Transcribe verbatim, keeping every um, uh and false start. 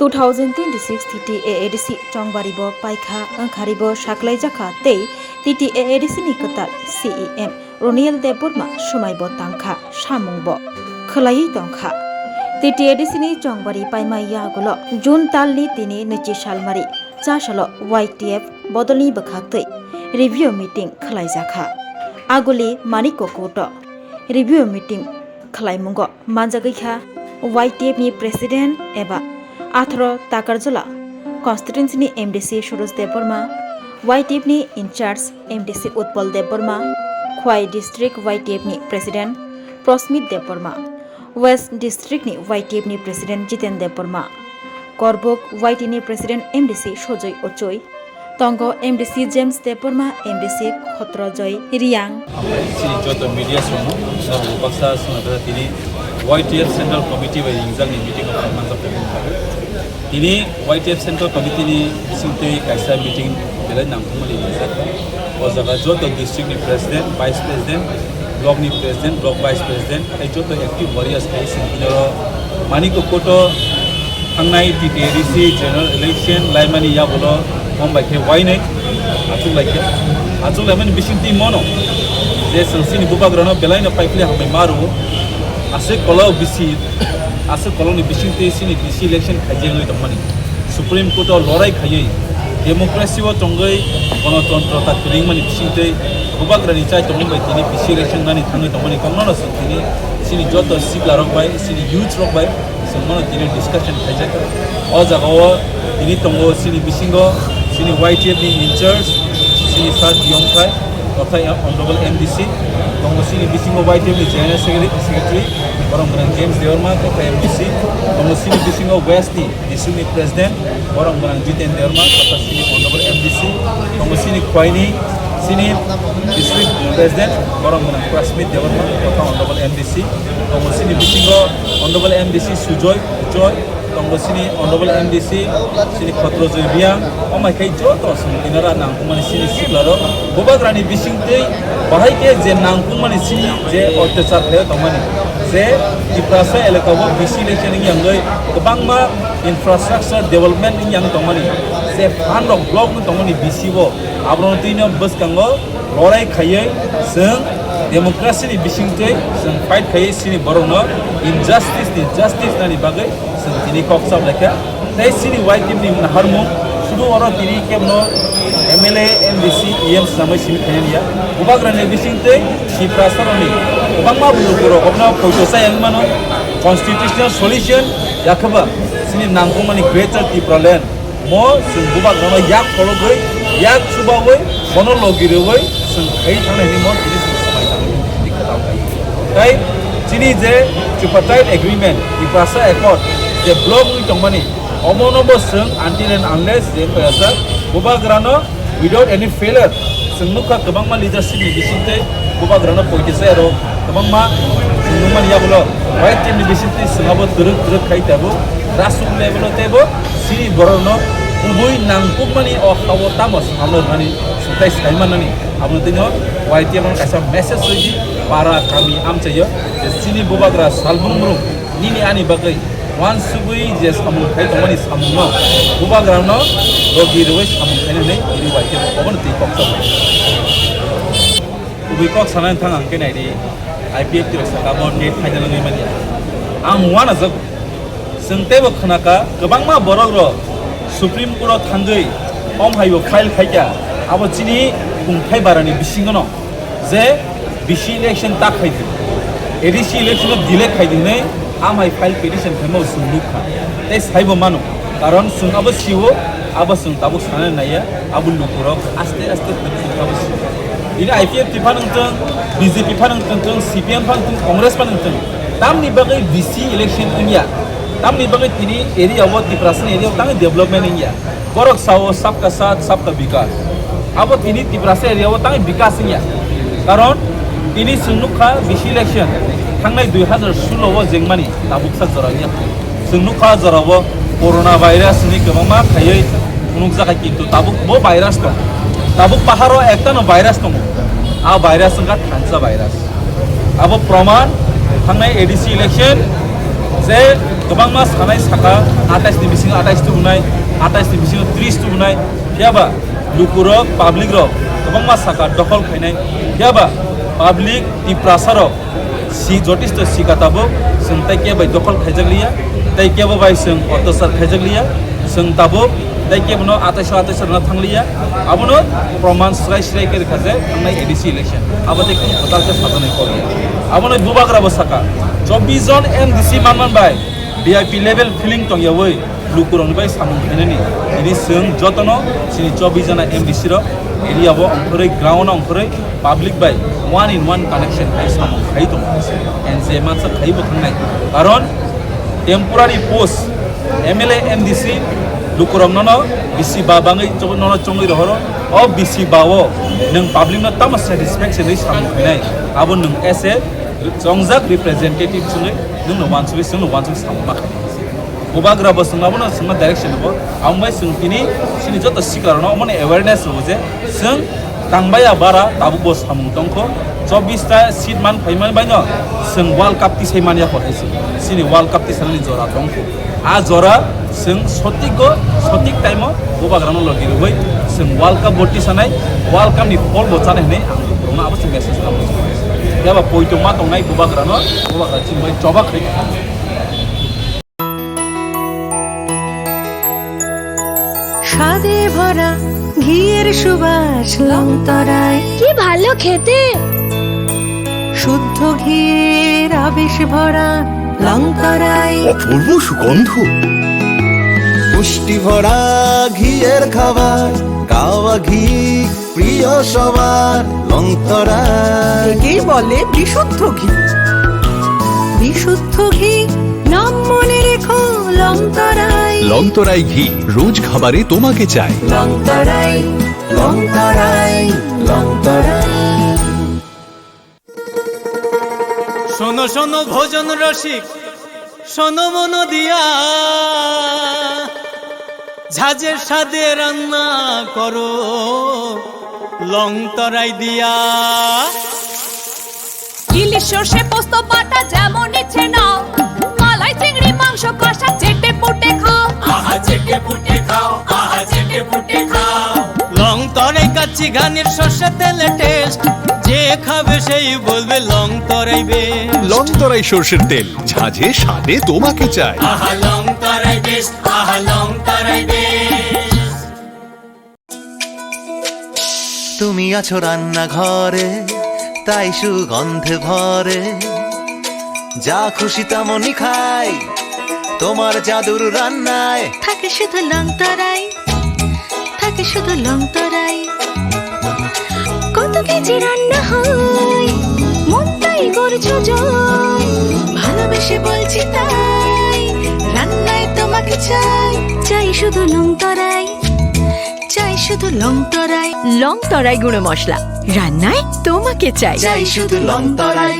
Two thousand twenty-six T T A A D C chongbari bo paikha, wngkhari bo saklaijakha tei T T A A D C ni kwtal C E M Roniel Debbarma swmai bo tangkha, samung bo khwlaiwi tongkha. T T A A D C ni chongbari paima yagulo June talni tini nwichi salmari cha salo Y T F bodolni bwkhak twi review meeting khwlaijakha. Aguli Manik Kokoto review meeting khwlaimungo manjagwi kha Y T F ni president eba atharo Takarjala constituency ni M D C Suroj Debbarma, Y T F ni in charge M D C Utpal Debbarma, Khwai district Y T F ni president Prosmit Debbarma, West district ni Y T F ni president Jiten Debbarma, Korbuk Y T ni president M D C Sojoi Ochoi, tongo M D C James Debbarma, M D C Khotrojoy Riang. Chini joto media songno, nabo baksa songno tini Y T F Central Committee bai ringjak ni meeting o manjak tongmani bagwi. Tini Y T F Central Committee ni bisingtwi kaisa meeting belai nangkukmani ringjak. O jaga joto district ni president, vice president, block ni president, block vice president, tei joto active warriors khai sing tini oro Manik Kokoto thangnai T T A D C general election laimani yagulo hom bai khe wainai achuk lai khe. Achuk laimani bisingtwi mono je chwng chini bubagrano belaino paipli hambai ma rwo. Aswk kolok bisi, aswk kolokni bisingtwi chini D C election khaijagwi tongmani. Supreme Court o lorai khaiwi democracy o tongwi gonotontro ta kwrwngmani bisingtwi bubagrani chai tongmung bai tini D C election nani thangwi tongmani kokno no chwng tini chini joto siklarok bai, chini youth rok bai chwng mano tini discussion khaijak. O jaga o tini tongo chini bisingo chini Y T F ni in charge, chini Sir Diyongthai, kothai Honorable M D C, tongo chini bisingo Y T F ni General Secretary, Secretary, borok gwnang James Debbarma, kothai M D C, tongo chini bisingo West ni district ni president, borok gwnang Jiten Debbarma, kothai chini Honorable M D C, tongo chini Khwaini, chini district president, borok gwnang Prasmit Debbarma, kothai Honorable M D C, tongo chini bisingo Honorable M D C Sujoy, Joy, tongo chini Honorable M D C, chini Khotrojoy Riang, o mai khai joto chwng tinara nangkukmani chini siklarok, bubagrani bisingtwi bahai khe je nangkukmani chini je otyachar khaio tongmani, je Tiprasa elaka o B C election wngya wngwi kwbangma infrastructure development wngya wngwi tongmani, je fund rok block wngwi tongmani B C o, abono twino bwskango lorai khaiwi chwng democracy ni bisingtwi chwng fight khaiwi chini borokno injustice ni justice nani bagwi chwng tini kok chap laikha. Tei chini Y T F ni naharmung sudu oro tini kebno M L A, M D C, E M swnamwi simi khainani ya. Bubagrani bisingtwi Tiprasarokni kwbangma bukhuk borok obno poito chaya wngmano constitutional solution yakhe ba chini nangkukmani Greater Tipraland. Mo chwng bubagrano yak khologwi, yak chubawi, bono logi rwwi chwng khai thangnai hwnwi mo tini chwng swmai tangwi tini kwtal khai. Tei chini je tripartite agreement, Tiprasa Accord, je block wngwi tongmani, omono bo chwng until and unless je kaya sa bubagrano without any failure, chwng nukha kwbangma leadership ni bisingtwi bubagrano poito chaya rw kwbangma chwng nukmani yagulo right time ni bisingtwi chwng abo twrwk twrwk khai tabuk grassroots level o teibo chini borokno kubui nangkukmani o ha-o tamo chwng abono rwnani chwng tai sai mannani abono tino Y T F no kaisa message soi di para kami amchaio je chini bubagra salbrum brum nini ani bagwi uansugwi je samung khai tongmani samungno bubagrano logi rwui samung khainani tini Y T F no obono twi kok sago. Kubui kok sanani thang ang khe naidi, I P F T rok saka bo date final wngwi manya. Ang uanajago. Chwng teibo khwnaka kwbangma borok rok Supreme Court o thangwi om hai bo file khaikha, abo chini kungthai barani bisingono je B C election ta khaidi, A D C election o delay khaidi hwnwi am hai file petition khaima bo chwng nukha tei saibo mano, karon chwng abo sio, abo chwng tabuk sanani naiya, abo lukurok aste aste khaidi chwng abo sio. Bini I P F T phano wngthung, B J P phano wngthung, C P M phano wngthung, Congress phano wngthung, tamni bagwi B C election wngya, tamni bagwi tini area o, Tiprasani area o tangwi development wngya. Borok sao sabka saath, sabka bikas. Abo tini Tiprasa area o tangwi bikas wngya. Karon tini chwng nukha B C election thangnai dui hazar solo o jengmani tabuksa jora wngya. Chwng nukha jorao corona virus ni kwbangma khaiwi phunukjakha, kintu tabuk bo virus tong. Tabuk paharo ektano virus tongo. A virus wngkha thansa virus. Abo proman thangnai A D C election Je kwbangma sanai saka, atais ni bisingo atais tubunai, atais ni bisingo tris tubunai, phiyaba lukurok, public rok kwbangma saka dokhol khainai, phiyaba public Tiprasa rok si jotisto sika tabuk, chwng tai kebo bai dokhol khaijak liya, tai kebo bai chwng otyachar khaijak liya, chwng tabuk tai kebo no atais o atais rwna thang liya, abono proman srai srai khe rwkha je thangnai A D C election abo tei kwtal khe sajaknai kok ya. Abono bubagra bo saka, chobbish jon M D C manman bai V I P level feeling tongyawi lukurokni bai samung khainani. Tini chwng jotono chini chobbish jona M D C rok area o ongkhorwi, ground o ongkhorwi, public bai one in one connection khai samung khai tongo. And je mansa khai bo thangnai. Karon temporary post M L A, M D C lukurok nono bisi ba bangwi chok-, nono chongwi rohoro. O bisi ba o nwng public no tamo satisfaction ri samung khainai. Abo nwng as a chongjak representative chwngwi nwngno wansugwi, chwngno wansugwi samung ma khainai. Bubagra bo chwng abono chwngno direction rwo. Amo bai chwng tini chini joto sikla rokno omoni awareness rwo je chwng tangbaiya bara tabuk bo samung tongkho. Chobbish ta seat man phaimani baino chwng World Cup tisai manya kho hai se. Chini World Cup tisanani jora tongkho. A jora chwng sotik go, sotik time o bubagrano logi rwwi chwng World Cup bo tisanai, World Cup ni phol bo chanai hwnwi ang borokno abo se message kamo. Phiya ba poito ma tongnai bubagrano, bubagra chini bai choba khai. স্বাদে ভরা ঘিয়ের সুবাস লং তরাই। কি ভালো খেতে। শুদ্ধ ঘিয়ের আবেশ ভরা লং তরাই। অপূর্ব সুগন্ধ। পুষ্টি ভরা ঘিয়ের খাবার, গাওয়া ঘি প্রিয় সবার লং তরাই। একেই বলে বিশুদ্ধ ঘি। বিশুদ্ধ ঘি নাম মনে রেখো লং তরাই। লং তরাই ঘি রোজ খাবারে তোমাকে চাই। লং তরাই, লং তরাই, লং তরাই। শোনো শোনো ভোজন রসিক, শোনো মন দিয়া, ঝাঁঝের স্বাদে রান্না করো লং তরাই দিয়া। ইলিশ সর্ষে পোস্ত বাটা যেমন ইচ্ছে নাও, মালাই চিংড়ি মাংস কষা চেটে পুটে খাও। আহা চেটে পুটে খাও, আহা চেটে পুটে খাও। লং তরাই কাচ্চি ঘানির সর্ষে তেলে টেস্ট, যে খাবে সেই বলবে লং তরাই বেস্ট। লং তরাই সর্ষের তেল, ঝাঁঝে স্বাদে তোমাকে চাই। আহা লং তরাই বেস্ট, আহা লং তরাই বেস্ট। তুমি আছো রান্নাঘরে, তাই সুগন্ধে ভরে। যা খুশি তেমনই খাই, তোমার জাদুর রান্নায়। থাকে শুধু লং তরাই, থাকে শুধু লং তরাই। কত কেজি রান্না হয়, মনটাই করছো জয়। ভালোবেসে বলছি তাই, রান্নায় তোমাকে চাই। চাই শুধু লং তরাই, চাই শুধু লং তরাই। লং তরাই গুঁড়ো মশলা, রান্নায় তোমাকে চাই। চাই শুধু লং তরাই।